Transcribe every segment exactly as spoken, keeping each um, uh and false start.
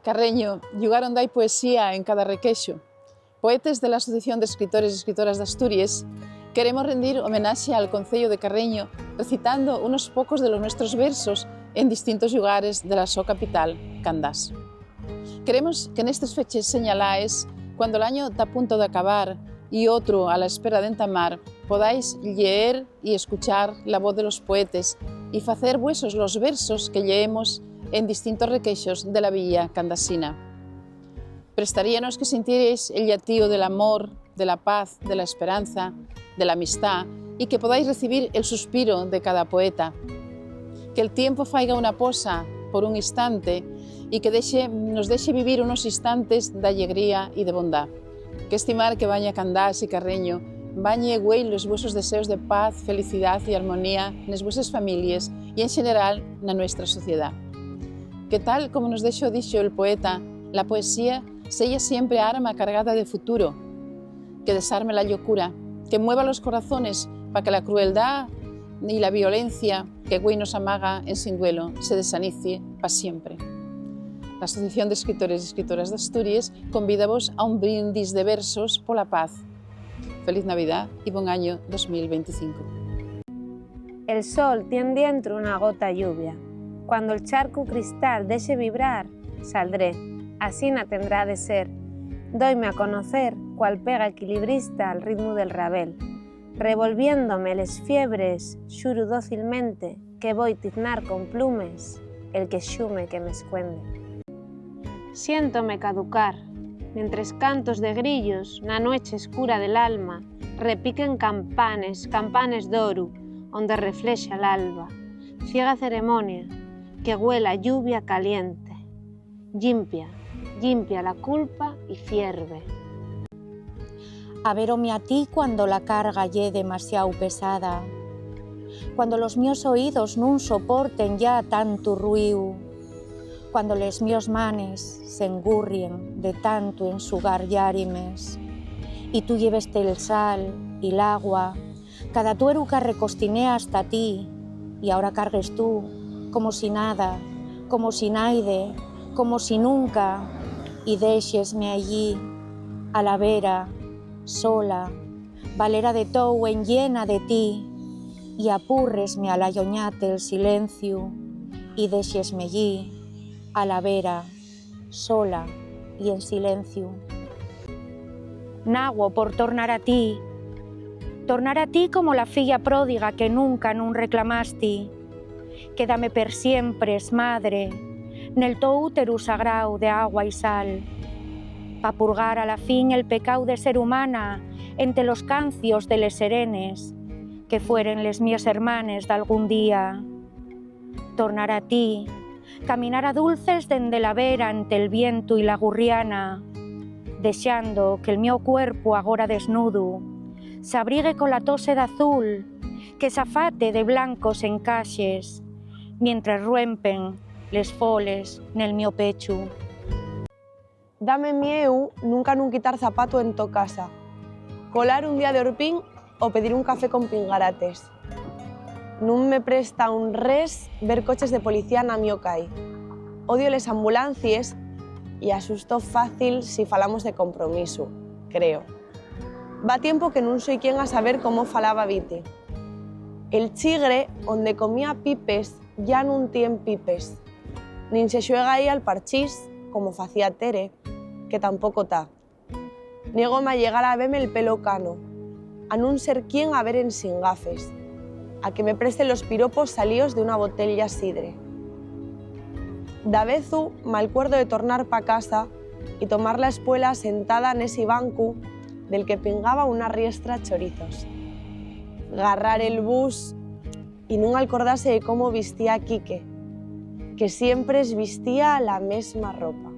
Carreño, llugar onde hai poesía en cada requexo. Poetes de la Asociación de Escritores y Escritoras d'Asturies, queremos rendir homenaxe al Conceyu de Carreño recitando unos pocos de los nuestros versos en distintos llugares de la so capital, Candás. Queremos que nestes feches señalaes, cuando l'año ta a punto d'acabar y otru a la espera d'entamar, podáis lleer y escuchar la voz de los poetes y facer vuesos los versos que lleemos en distintos requexos de la villa candasina. Prestaríanos que sintiereis el llatío del amor, de la paz, de la esperanza, de la amistá, y que podáis recibir el suspiro de cada poeta. Que'l tiempu faiga una posa por un instante y que dexe, nos dexe vivir unos instantes d'allegría y de bondá. Qu'esti mar que baña Candás y Carreño bañe güei los vuesos deseos de paz, felicidá y armonía nes vueses families y, en xeneral, na nuestra sociedá. Que, tal como nos dexó dixo el poeta, la poesía seya siempre arma cargada de futuro, que desarme la llocura, que mueva los corazones pa que la crueldá y la violencia que güei nos amaga ensin duelo se desanicie pa siempre. La Asociación de Escritores y Escritoras d'Asturies convídavos a un brindis de versos pola paz. Feliz Navidá y bon año dos mil veinticinco. El sol tien dientro una gota lluvia. Cuando el charcu cristal dexe vibrar, saldré. Asina tendrá de ser. Doime a conocer cual pega equilibrista al ritmu del rabel. Revolviéndome les fiebres, xuru dócilmente que voi tiznar con plumes el quexume que m'escuende. Siéntome caducar, mientres cantos de grillos na nueche escura del alma repiquen campanes, campanes d'oru, onde reflexa l'alba. Ciega ceremonia, que güela lluvia caliente. Llimpia, llimpia la culpa y fierve. Avérome a ti cuando la carga ye demasiao pesada, cuando los mios oídos nun soporten ya tantu ruíu, cuando les mios manes s'engurrien de tantu enxugar llárimes, y tu lleveste'l sal y l'agua, cada tueru qu'arrecostinea hasta ti, y ahora cargues tú, como si nada, como si naide, como si nunca, y déxesme allí, a la vera, sola, valera de tou enllena de ti, y apúrresme a la lloñate'l silenciu, y déxesme allí, a la vera, sola y en silenciu. Nagüo por tornar a ti, tornar a ti como la filla pródiga que nunca nun reclamasti. Quédame per siempres, madre, nel to úteru sagrao de agua y sal, pa purgar a la fin el pecáu de ser humana ente los cancios de les serenes, que fueren les mies hermanes d'algún día. Tornar a ti, caminar a dulces dende la vera ente'l vientu y la gurriana, dexando que'l mio cuerpu agora desnudu s'abrigue cola to seda azul, que s'afate de blancos encaxes, mientres ruempen les foles nel mio pechu. Dame mieu nunca nun quitar zapatu en to casa, colar un día d'orpín o pedir un café con pingarates. Nun me presta un res ver coches de policía na mio cai. Odio les ambulancies y asusto fácil si falamos de compromisu, creo. Va tiempo que nun soi quien a saber cómo falaba Viti. El chigre onde comía pipes ya nun tien pipes. Nin se xuega ahí al parchís, como facía Tere, que tampoco ta. Niégome a llegar a veme el pelo cano, a nun ser quien a ver ensin gafes, a que me presten los piropos salíos d'una botella sidre. Davezu m'alcuerdo de tornar pa casa y tomar la espuela sentada nesi bancu del que pingaba una riestra chorizos. Garrar el bus y nun alcordase de cómo vistía Quique, que siempres vistía la mesma ropa.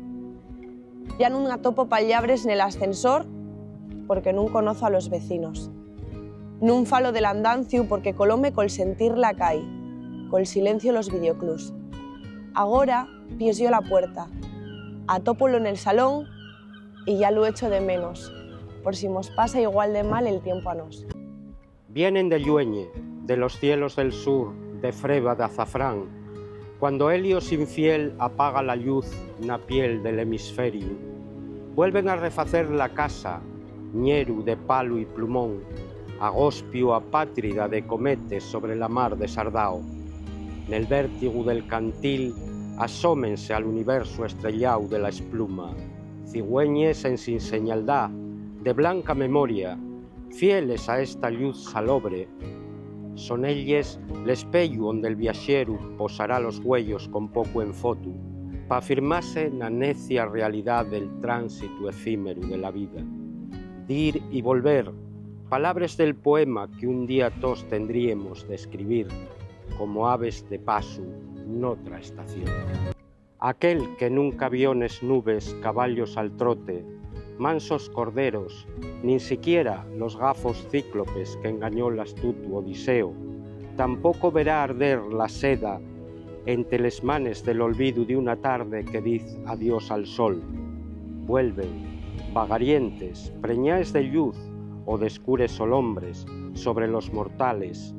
Ya nun atopo pallabres nel ascensor porque nun conozo a los vecinos. Nun falo del andanciu porque colóme col sentir la cai, col silencio los videoclubs. Agora pies yo la puerta, atópolo nel salón y ya lu echo de menos, por si mos pasa igual de mal el tiempo a nós. Vienen de llueñe, de los cielos del sur, de freba, d'azafrán, Cuando Helios infiel apaga la lluz na piel del hemisferiu, vuelven a refacer la casa, ñeru de palu y plumón, agospiu apátrida de cometes sobre la mar de Sardao. Nel vértigu del cantil asómense al universu estrelláu de la espluma, cigüeñes ensin señaldá, de blanca memoria, fieles a esta lluz salobre. Son elles l'espeyu onde'l viaxeru posará los güeyos con pocu enfotu, p'afirmase na necia realidá del tránsitu efímeru de la vida. Dir y volver, palabres del poema que un día tós tendríemos d'escribir como aves de pasu n'otra estación. Aquel que nunca vio nes nubes caballos al trote, mansos corderos, nin siquiera los gafos cíclopes qu'engañó l'astutu Odiseo, tampoco verá arder la seda ente les manes del olvidu d'una tarde que diz adiós al sol. Vuelven, vagarientes, preñaes de lluz o d'escures solombres sobre los mortales,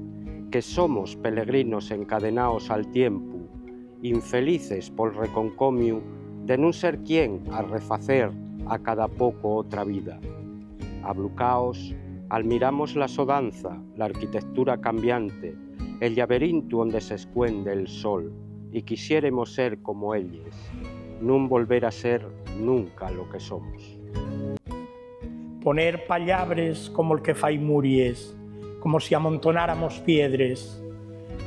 que somos pelegrinos encadenaos al tiempu, infelices pol reconcomiu de nun ser quien a refacer a cada poco otra vida. Ablucaos, almiramos la so danza, l'arquitectura cambiante, el llaberintu onde s'escuende'l sol, y quixéremos ser como elles, nun volver a ser nunca lo que somos. Poner pallabres como'l que fai muries, como si amontonáramos piedres.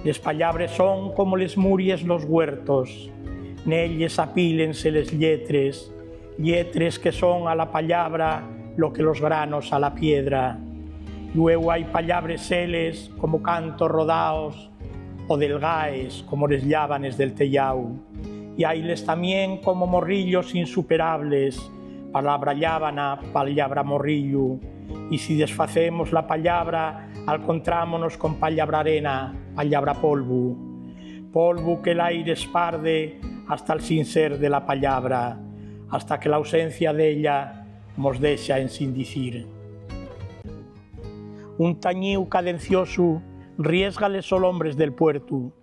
Les pallabres son como les muries nos güertos, nelles apílense les lletres, lletres que son a la pallabra lo que los granos a la piedra. Llueu hai pallabres seles como cantos rodaos o delgaes como les llábanes del teyáu. Y hailes tamién como morrillos insuperables, pallabra llábana, pallabra morrillu. Y si desfacemos la pallabra, alcontrámonos con pallabra arena, pallabra polvu. Polvu que l'aire esparde hasta'l sinser de la pallabra, hasta que l'ausencia d'ella mos dexa ensin dicir. Un tañíu cadenciosu riesga les solombres del puertu,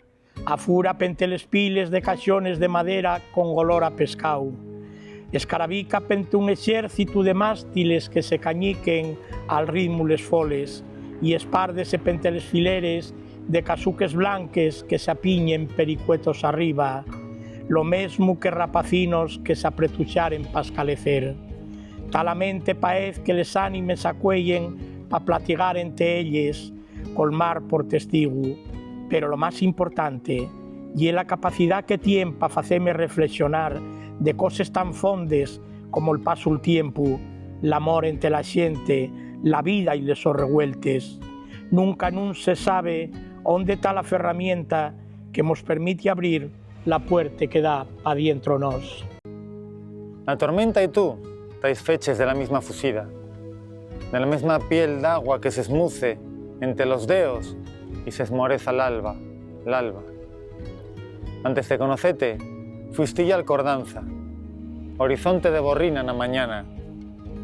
afura pente les piles de caxones de madera con golor a pescáu. Escarabica pente un exércitu de mástiles que se cañiquen al ritmu les foles y espárdese pente les fileres de casuques blanques que s'apiñen pericuetos arriba, lo mesmu que rapacinos que s'apretuxaren pa escalecer. Talamente paez que les ánimes acueyen pa platigar ente elles, col mar por testigu. Pero lo más importante ye la capacidá que tien pa faceme reflexionar de coses tan fondes como'l pasu'l tiempu, l'amor ente la xente, la vida y les sos revueltes. Nunca nun se sabe ónde ta la ferramienta que mos permiti abrir la puerte que da pa dientro nós. La tormenta y tú tais feches de la misma fusida, de la mesma piel d'agua que s'esmuce ente los deos y s'esmoreza l'alba, l'alba. Antes de conocete, fuisti ya alcordanza, horizonte de borrina na mañana,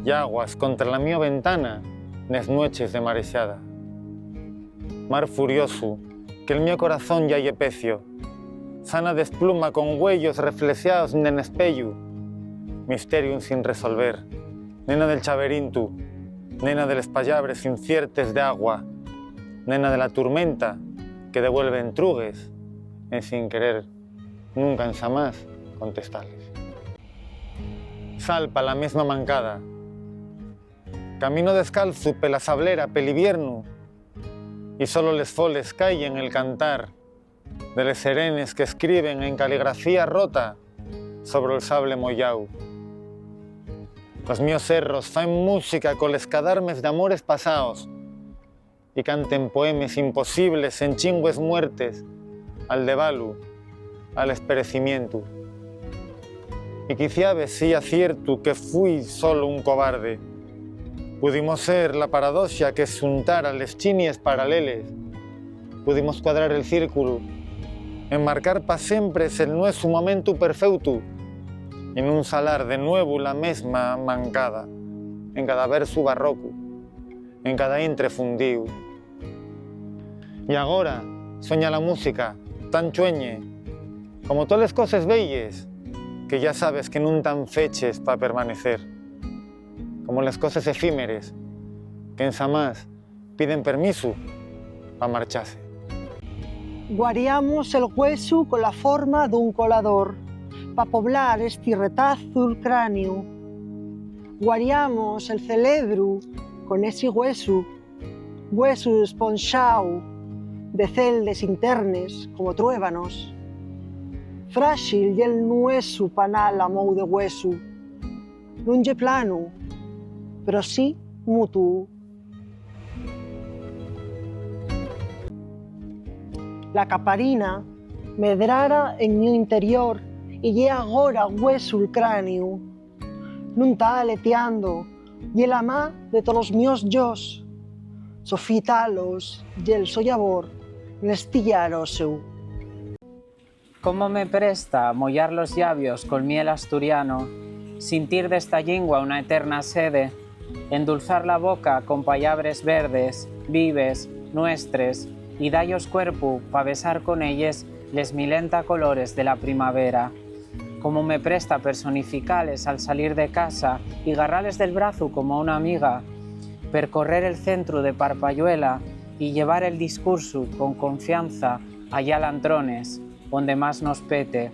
llaguas contra la mio ventana nes nueches de marexada. Mar furiosu, que'l mio corazón ya ye pecio, sana despluma con güeyos reflexaos nel espeyu, misteriu ensin resolver, nena del chaberintu, nena de les pallabres inciertes d'agua, nena de la turmenta que devuelve entrugues ensin querer nunca enxamás contestales. Sal pa la mesma mancada, camino descalzu pela sablera pel iviernu, y solo les foles cayen el cantar de les serenes qu'escriben en caligrafía rota sobre'l sable moyáu. Los mios serros faen música coles cadarmes d'amores pasaos y canten poemes imposibles en chingües muertes al devalu, al esperecimientu. Y quiciabes sía ciertu que fui solo un cobarde. Pudimos ser la paradoxa que xuntara les llinies paraleles. Pudimos cuadrar el círculu, enmarcar pa sempres el nuesu momentu perfeutu y nun salar de nuevu la mesma mancada en cada versu barrocu, en cada intre fundíu. Y agora sueña la música, tan chueñe, Como toles coses belles, que yá sabes que nun tán feches pa permanecer. Como les coses efímeres, qu'ensamás piden permisu pa marchase. Guariamos el güesu cola forma d'un colador, pa poblar esti retazu'l craniu. Guariamos el celebru con esi güesu, güesu esponxáu de celdes internes como truébanos. Fráxil ye'l nuesu panal a mou de güesu. Nun ye planu, pero sí mutuu. La caparina medrara en miu interior y ye agora güesu'l craniu. Nun ta aletiando, ye la ma de tolos mios yos. So fitalos ye'l so llabor nesti llaróseu. Cómo me presta moyar los llabios col miel asturiano, sintir d'esta llingua una eterna sede, endulzar la boca con pallabres verdes, vives, nuestres, y da-yos cuerpu pa besar con elles les milenta colores de la primavera. Cómo me presta personificales al salir de casa y garrales del brazu como a una amiga, percorrer el centru de Parpayuela y llevar el discursu con confianza allá a l'Antrones, onde más nos pete.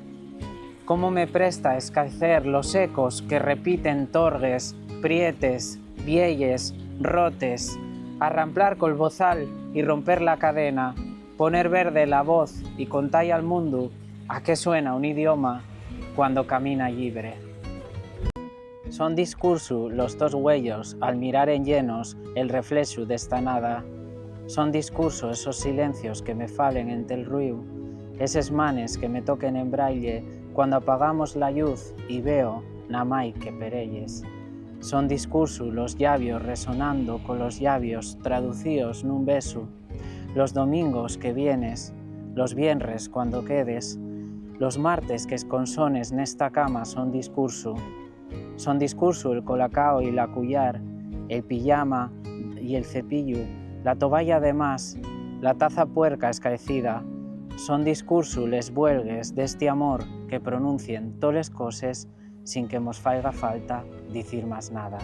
Cómo me presta escaecer los ecos que repiten torgues, prietes, vielles, rotes, arramplar col bozal y romper la cadena, poner verde la voz y contar al mundu a qué suena un idioma cuando camina llibre. Son discursu los tos güeyos al mirar enllenos el reflexu d'esta nada. Son discursu esos silencios que me falen ente'l ruíu, eses manes que me toquen en braille cuando apagamos la lluz y veo namái que per elles. Son discursu los llabios resonando colos llabios traducíos nun besu. Los domingos que vienes, los vienres cuando quedes, los martes qu'esconsones nesta cama son discursu. Son discursu el colacao y la cuyar, el pijama y el cepillu, la tobaya de más, la taza puerca escaecida. Son discursu les buelgues d'esti amor que pronuncien toles coses sin que mos faiga falta dicir más nada.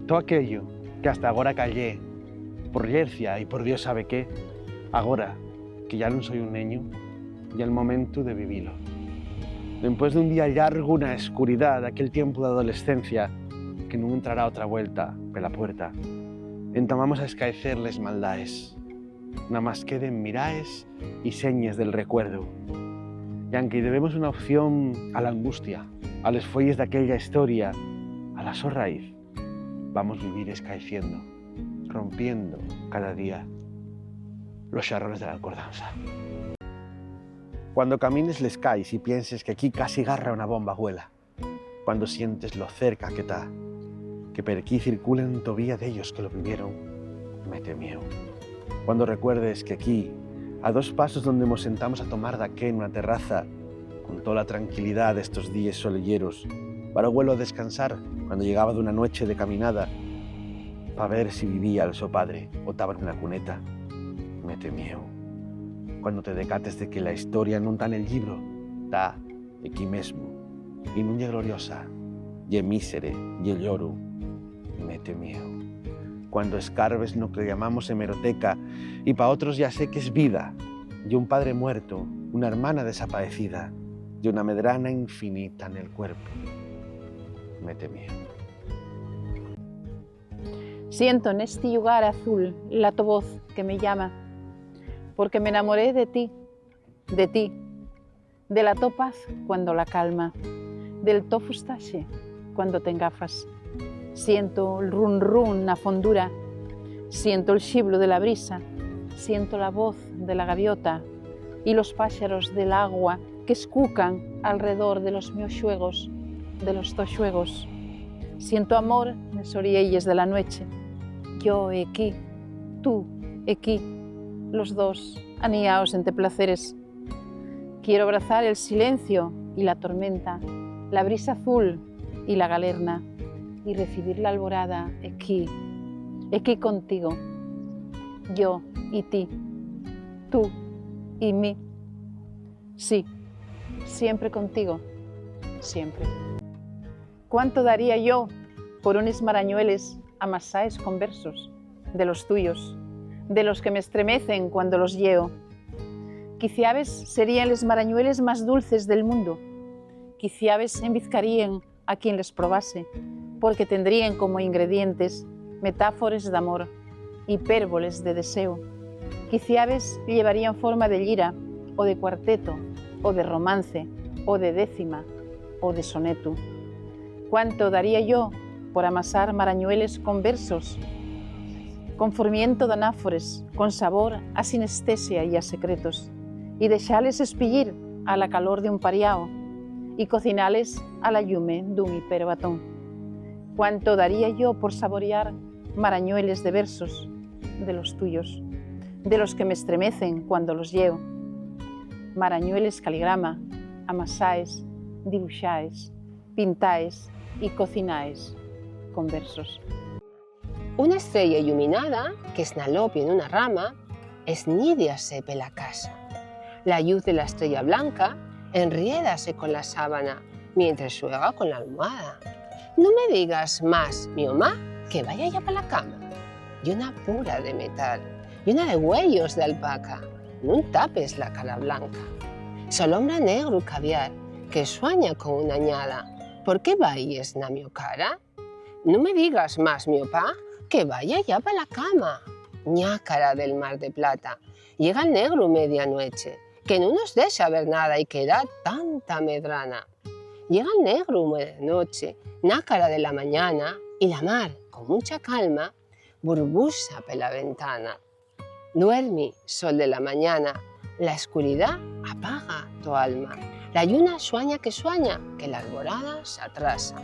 Too aquello que hasta agora callé, por llercia y por Dios sabe qué, agora que yá nun soi un neñu, ye'l momentu de vivilo. Dempués d'un día llargu na escuridá d'aquel tiempu d'adolescencia que nun entrará otra vuelta pela puerta, entamamos a escaecer les maldaes. Namás queden miraes y señes del recuerdu. Y anque-y debemos una opción a la angustia, a les fueyes d'aquella historia, a la so raíz, vamos vivir escaeciendo, rompiendo cada día los xarrones de la alcordanza. Cuando camines les cais y pienses que aquí casi garra una bomba güela, cuando sientes lo cerca que ta, que per equí circulen tovía dellos que lo vivieron, mete mieu. Cuando recuerdes que equí, a dos pasos donde mos sentamos a tomar daqué nuna terraza, con tola tranquilidá d'estos díes soleyeros, para güelo descansar cuando llegaba d'una nueche de caminada, pa ver si vivía el so padre o taba nuna cuneta, mete mieu. Cuando te decates de que la historia nun ta nel llibro, ta equí mesmu, y nun ye gloriosa, ye mísere, ye lloru, mete mieu. Cuando escarbes no que llamamos hemeroteca, y pa otros ya sé qu'es vida, ye un padre muerto, una hermana desapaecida, ye una medrana infinita nel cuerpu, mete mieu. Siento nesti llugar azul la to voz que me llama, porque m'enamoré de ti, de ti, de la to paz cuando la calma, del to fustaxe cuando t'engafas. Siento'l run run na fondura, siento'l xiblu de la brisa, siento la voz de la gaviota y los páxaros del agua qu'escucan alredor de los mios xuegos, de los tos xuegos. Siento amor nes orielles de la nueche. Yo equí, tú equí, los dos aniaos ente placeres. Quiero abrazar el silencio y la tormenta, la brisa azul y la galerna, y recibir la alborada equí, equí contigo. Yo y ti, tú y mi. Sí, siempre contigo, siempre. ¿Cuánto daría yo por unes marañueles amasaes con versos, de los tuyos, de los que m'estremecen cuando los lleo? Quiciabes seríen les marañueles más dulces del mundo. Quiciabes envizcaríen a quien les probase, porque tendríen como ingredientes metáfores d'amor, hipérboles de deseo. Quiciabes llevaríen forma de llira, o de cuarteto, o de romance, o de décima, o de sonetu. ¿Cuánto daría yo por amasar marañueles con versos, con furmiento d'anáfores, con sabor a sinestesia y a secretos, y dexales espiyir a la calor d'un pariao, y cocinales a la llume d'un hiperbatón? ¿Cuánto daría yo por saborear marañueles de versos, de los tuyos, de los que m'estremecen cuando los lleo? Marañueles caligrama, amasaes, dibuxaes, pintaes y cocinaes con versos. Una estrella illuminada que s'nalopia en una rama esnídiase pela casa. La lluz de la estrella blanca enriédase con la sábana mientres xuega con la almohada. Nun me digas más, mio ma, que vaya ya pa la cama. Ye una pura de metal, ye una de güeyos d'alpaca. Nun tapes la cara blanca. S'alombra negru caviar que suaña con una añada. ¿Por qué vayes na mio cara? Nun me digas más, mio pa, que vaya ya pa la cama. Ñácara del mar de plata, llega el negru medianoche, que nun nos dexa ver nada y que da tanta medrana. Llega el negru medianoche, ñácara de la mañana, y la mar, con mucha calma, burbuxa pela ventana. Duermi, sol de la mañana, la escuridá apaga to alma. La lluna suaña que suaña, que l'alborada s'atrasa.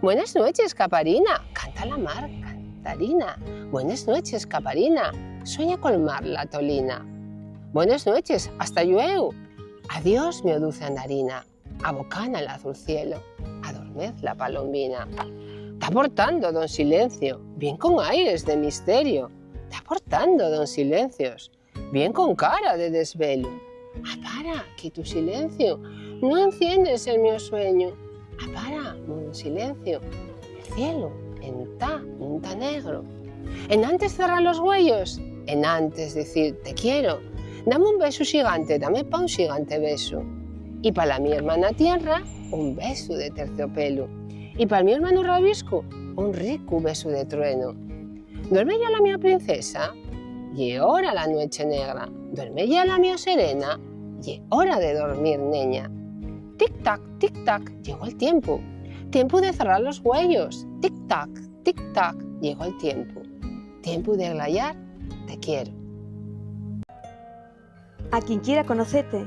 Buenas nueches, caparina, canta la mar cantarina. Buenas nueches, caparina, sueña col mar la tolina. Buenas nueches, hasta llueu. Adiós, mio duce andarina. Abocana l'azul cielo, adormez la palombina. Ta portando don Silencio, bien con aires de misterio. Ta portando don Silencios, bien con cara de desvelo. Apara, quitu Silencio, no enciendes el mio sueño. Apara, mudo Silencio, el cielo entá nun ta negro. Enantes cerrar los güeyos, enantes dicir te quiero, dame un besu xigante, dame pa un xigante besu. Y pa la mi hermana tierra, un besu de terciopelu. Y pal mi hermanu rabiscu, un ricu besu de truenu. Duerme ya la mio princesa, ye hora la nueche negra. Duerme ya la mio serena, ye hora de dormir, neña. Tic-tac, tic-tac, llegó el tiempu. Tiempu de cerrar los güeyos. Tic-tac, tic-tac, llegó el tiempu. Tiempu de glayar, te quiero. A quien quiera conocete,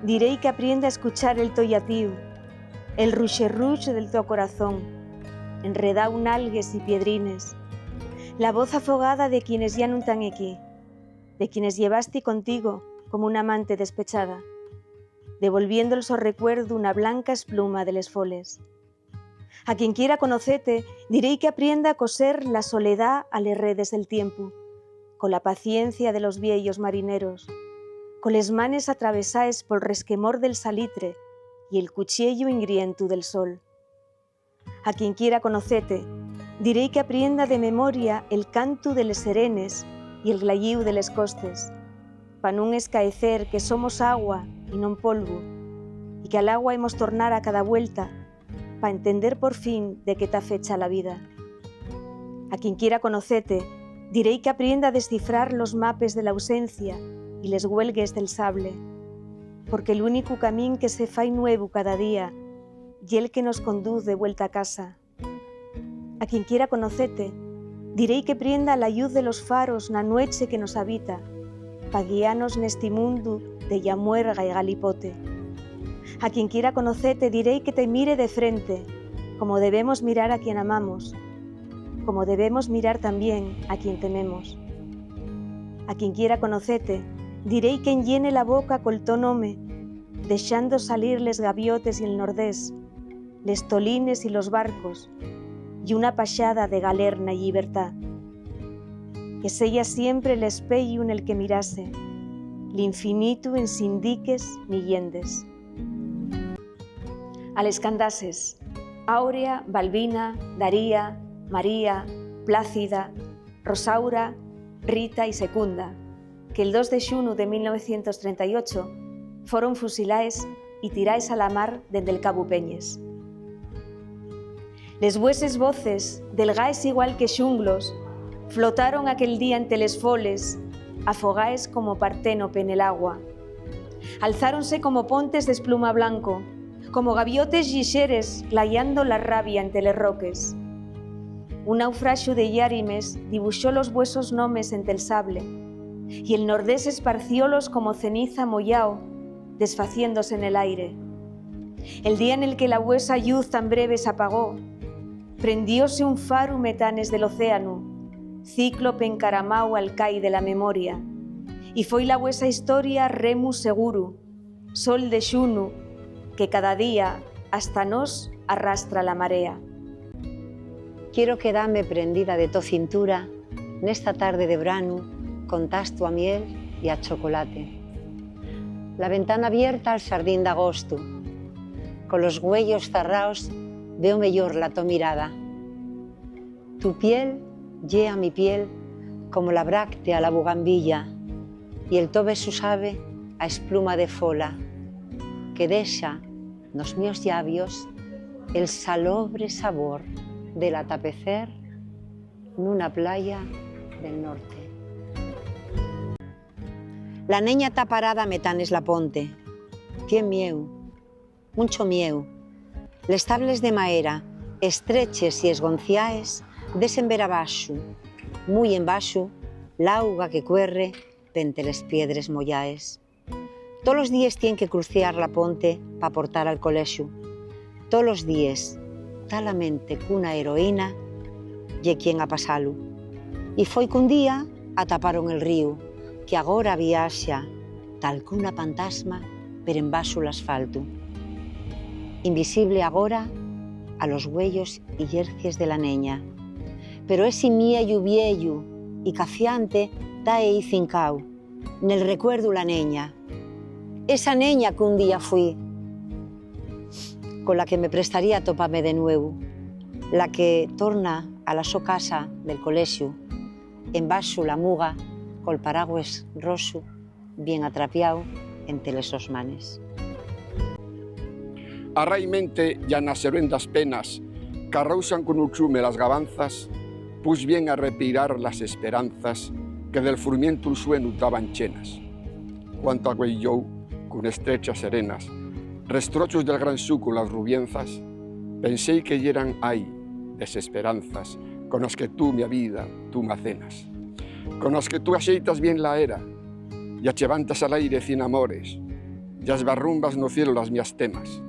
diré-y qu'aprienda a escuchar el to llatíu, el ruxe-ruxe del to corazón, enredáu n'algues y piedrines, la voz afogada de quienes ya nun tán equí, de quienes llevasti contigo como una amante despechada, devolviéndol so recuerdu na blanca espluma de les foles. A quien quiera conocete, diré-y qu'aprienda a coser la soledá a les redes del tiempu, cola paciencia de los vieyos marineros, coles manes atravesaes pol resquemor del salitre y el cuchiellu ingrientu del sol. A quien quiera conocete, diré-y qu'aprienda de memoria el cantu de les serenes y el glayíu de les costes, pa nun escaecer que somos agua y non polvu, y que al agua hemos tornar a cada vuelta, pa entender por fin de qué ta fecha la vida. A quien quiera conocete, diré-y qu'aprienda a descifrar los mapes de l'ausencia y les güelgues del sable, porque l'únicu camín que se fai nuevu cada día ye'l que nos conduz de vuelta a casa. A quien quiera conocete, diré-y que prienda la lluz de los faros na nueche que nos habita, pa guianos nesti mundu de llamuerga y galipote. A quien quiera conocete, diré-y que te mire de frente, como debemos mirar a quien amamos, como debemos mirar tamién a quien tememos. A quien quiera conocete, diré-y qu'enllene la boca col to nome, dexando salir les gaviotes y el nordés, les tolines y los barcos, y una paxada de galerna y llibertá. Que seya siempre l'espeyu nel que mirase, l'infinitu en sindiques ni llendes. A les candases, Áurea, Balbina, Daría, María, Plácida, Rosaura, Rita y Secunda, que'l dos de xunu de mil novecientos trenta y ocho foron fusilaes y tiraes a la mar dende'l Cabu Peñes. Les vueses voces, delgaes igual que xunglos, flotaron aquel día ente les foles, afogaes como parténope nel agua. Alzáronse como pontes d'espluma blanco, como gaviotes llixeres clayando la rabia ente les roques. Un naufraxu de llárimes dibuxó los vuesos nomes ente'l sable, y el nordés esparciólos como ceniza moyao, desfaciéndose nel aire. El día nel que la vuesa lluz tan breve s'apagó, prendióse un faru metanes del océanu, cíclope encaramáu al cai de la memoria, y foi la vuesa historia remu seguru, sol de xunu, que cada día hasta nós arrastra la marea. Quiero quedame prendida de to cintura nesta tarde de branu con tastu a miel y a chocolate. La ventana abierta al xardín d'agostu, colos güeyos zarraos veo meyor la to mirada. Tu piel ye a mi piel como la bráctea a la bugambilla, y el to besu sabe a espluma de fola, que dexa nos mios llabios el salobre sabor del atapecer nuna playa del norte. La neña ta parada metanes la ponte. Tien mieu, muncho mieu. Les tables de maera, estreches y esgonciaes, desen ver abaxu, mui embaxu, l'auga que cuerre pente les piedres moyaes. Tolos díes tien que cruciar la ponte pa portar al colexu. Tolos díes, talamente qu'una heroína ye quien a pasalu. Y foi qu'un día ataparon el ríu, que agora viaxa, tal qu'una pantasma, per embaxu l'asfaltu. Invisible agora a los güeyos y llercies de la neña. Pero esi miellu viellu y cafiante ta ehí cincao, nel recuerdu la neña. Esa neña qu'un día fui, cola que me prestaría atopame de nuevu, la que torna a la so casa del colexu, embaxu la muga col paragües rosu bien atrapiao ente les sos manes. Arrai mente ya nas heruendas penas, qu'arrousan con uchume las gabanzas, pus bien a repirar las esperanzas que del furmientu suenu taban chenas. Cuánto agüeyóu con estrechas serenas, restrochos del gran sucu las rubienzas, pensé que yeran ai desesperanzas con las que tu, mia vida, tu m'acenas, con las que tu axeitas bien la era, y achevantas al aire cien amores, y esbarrumbas no cielo las mias temas,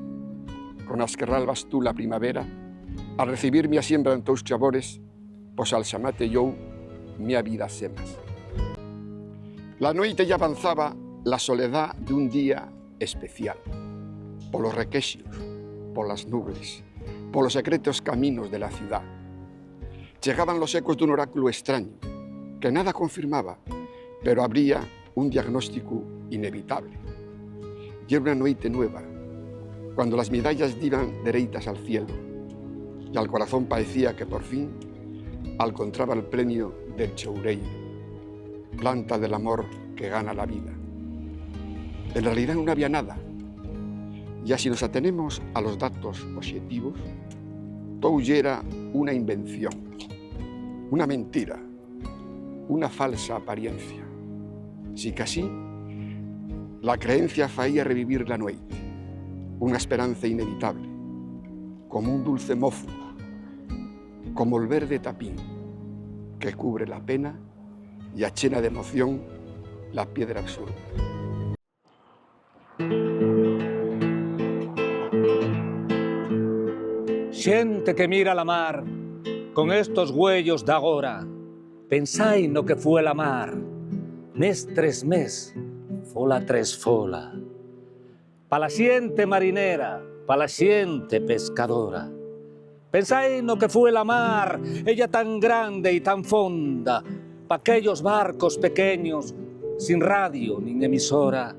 con las que ralbas tu la primavera, a recibir mia siembra en tos chabores, pos alxamate yo, mia vida semas. La nueite ya avanzaba la soledá d'un día especial, polos requexios, polas nubles, polos secretos caminos de la ciudá. Chegaban los ecos d'un oráculo estraño, que nada confirmaba, pero abría un diagnóstico inevitable. Yera una nueite nueva, cuando las midallas diban dereitas al cielo, y al corazón paecía que por fin alcontraba el premio del choureiro, planta del amor que gana la vida. En realidá nun había nada, y así nos atenemos a los datos obxetivos, tou yera una invención, una mentira, una falsa apariencia. Sicasí, la creencia faía revivir la nueite, una esperanza inevitable, como un dulce mozu, como el verde tapín que cubre la pena y achena d'emoción la piedra absurda. Xente que mira la mar con estos güeyos d'agora, pensái no que fue la mar nes tres mes, fola tres fola. Pa la xente marinera, pa la xente pescadora. Pensái no que fue la mar, ella tan grande y tan fonda, pa aquellos barcos pequeños Sin radio nin emisora,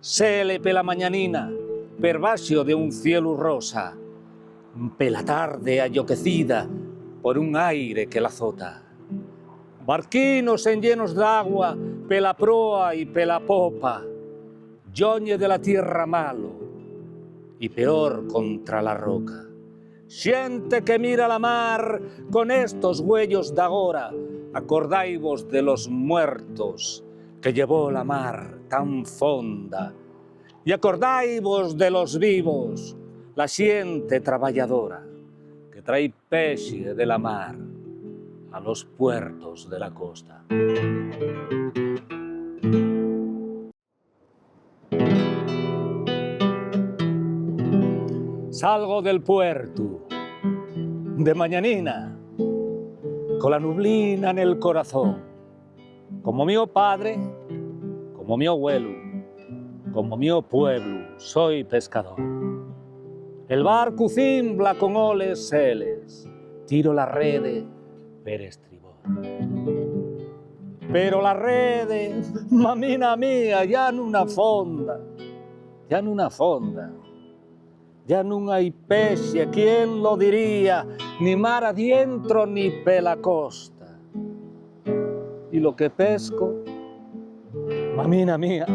sele pela mañanina, per baxo de un cielu rosa, pela tarde alloquecida por un aire que l'azota. Barquinos enllenos d'agua pela proa y pela popa, lloñe de la tierra malo y peor contra la roca. Xente que mira la mar con estos güeyos d'agora, acordaivos de los muertos que llevó la mar tan fonda, y acordaivos de los vivos, la xente trabayadora que trai pexe de la mar a los puertos de la costa. Salgo del puertu de mañanina, cola nublina nel corazón. Como mio padre, como mio güelu, como mio pueblu, soi pescador. El barcu cimbla con oles seles, tiro la rede per estribor. Pero la rede, mamina mía, ya nun afonda, ya nun afonda. Ya nun hai pexe, ¿quién lo diría? Ni mar adientro ni pela costa. Y lo que pesco, mamina mía,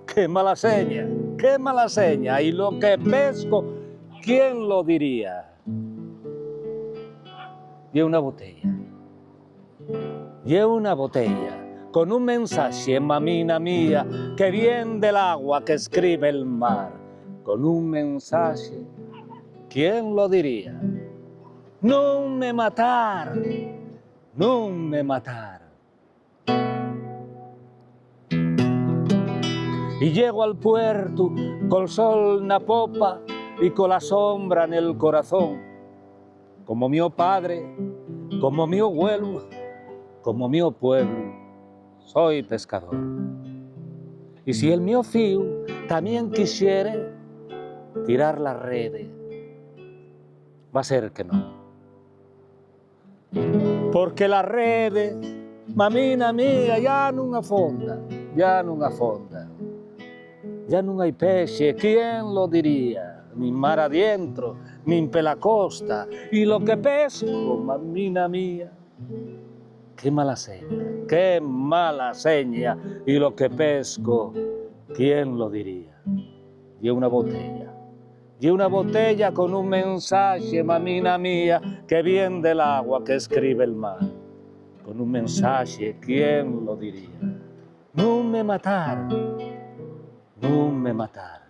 qué mala seña, qué mala seña. Y lo que pesco, ¿quién lo diría? Ye una botella. Ye una botella con un mensaxe, mamina mía, que vien del agua que escribe'l mar. Con un mensaxe, ¿quién lo diría? Nun me matar, nun me matar. Y llego al puertu col sol na popa y cola sombra nel corazón. Como mio padre, como mio güelu, como mio pueblu, soi pescador. Y si el mio fíu tamién quixere tirar la rede, va ser que non. Porque la rede, mamina mía, ya nun afonda, ya nun afonda. Ya nun hai pexe, ¿quién lo diría? Nin mar adientro, nin pela costa. Y lo que pesco, mamina mía, qué mala seña, qué mala seña. Y lo que pesco, ¿quién lo diría? Ye una botella. Ye una botella con un mensaxe, mamina mía, que vien del agua que escribe'l mar. Con un mensaxe, ¿quién lo diría? Nun me matar, nun me matar.